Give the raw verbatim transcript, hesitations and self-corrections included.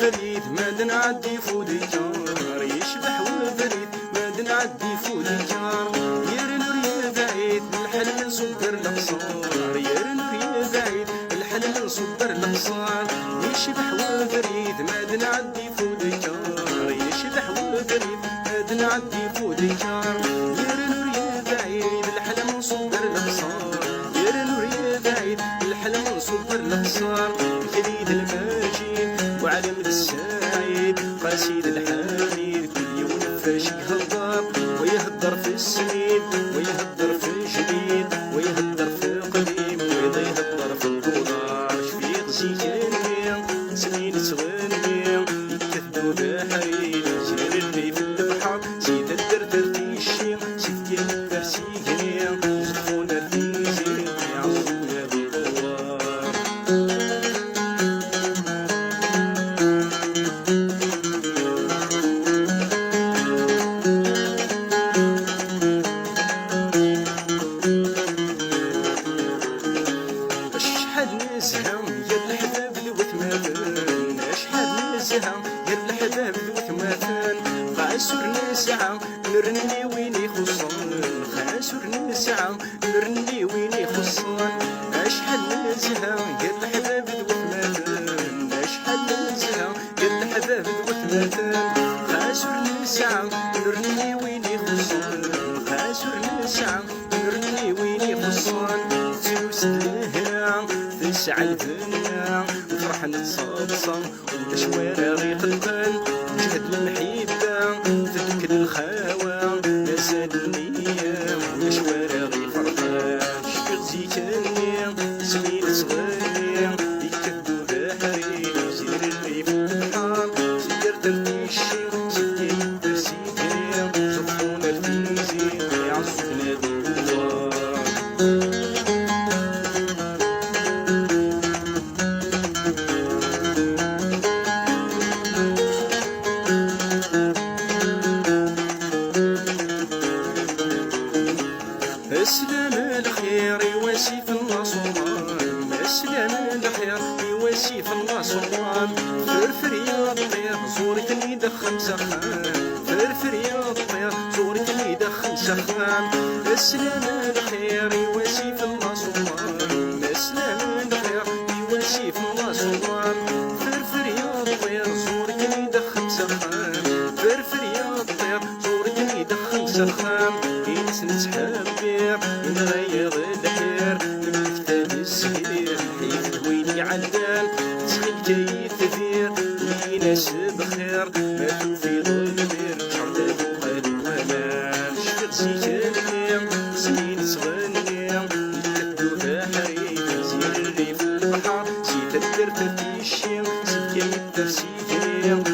Abrid ma d-nɛeddi f udikkar, yecbeḥ webrid ma d-nɛeddi f udikkar. Yerna ur yebɛid lḥal nṣubber leqṣar, yerna ur yebɛid lḥal nṣubber leqṣar. Yecbeḥ webrid ma d-nɛeddi f udikkar, yecbeḥ webrid ma d-nɛeddi f udikkar. Yerna ur yebɛid lḥal nṣubber leqṣar, yerna ur yebɛid lḥal nṣubber leqṣar. Kri d lmaǧid وعلم السعيد، قاسي الحميد، كل يوم فاش يهضر، ويهضر في السنين، ويهضر في الجديد، ويهضر في القديم، ويهضر في الدولار. شفيق زيكني، سنين تغني، يكتب بحري، زير اللي في البحر، زيد الدردر تيشي، زيد كيف ترسيقني، زفون الثيزي، يعصون الدولار. Acḥal nezha gar leḥbab d watmaten, acḥal nezha gar leḥbab d watmaten. Ɣas ur nesɛa nrenni win ixuṣṣen, ɣas ur nesɛa nrenni win ixuṣṣen. Acḥal nezha gar leḥbab d watmaten, acḥal nezha gar leḥbab d watmaten. Ɣas ur nesɛa nrenni win ixuṣṣen, ɣas ur nesɛa nrenni win ixuṣṣen. Ttnus d lehna, tesɛa lbenna, nefreḥ nettaḍsa. Ulac wara ɣ-iqellqen, ǧehd lemḥibba, teddukel lxawa, azal nniya. Ulac wara ɣ-iferqen, cfiɣ zik-nni, asmi nettɣenni, yekkat-d ubeḥri, zir rrif n lebḥer, zir tertici, zir yedder sidi, ẓeṭṭun ar tizi, iɛeẓẓgen ad newweḍ. Aslam lxir i wasif n Laṣuran, aslam lxir i wasif n Laṣuran. Ferfer ya ṭṭir, ẓur-iten-id axxam s axxam. Ferfer ya ṭṭir, ẓur-iten-id axxam s axxam. Aslam lxir i wasif n Laṣuran, aslam lxir i wasif n Laṣuran. Ferfer ya ṭṭir, ẓur-iten-id axxam s axxam. Ferfer ya ṭṭir, ẓur-iten-id axxam s axxam. Ines nettḥebbiṛ, yenɣa-yaɣ lḥir. Lmefta d zzhir, lḥif d win iɛeddan. Ttxil-k ay itbir, ini-as bxir. Ma tufiḍ lmir, ččar tabuqal n waman. Cfiɣ zik-nni, snin ttɣenni, yekkat-d ubeḥri, zir rrif n lebḥer, si taddart ar ticci, si Bgayet ar Sidi.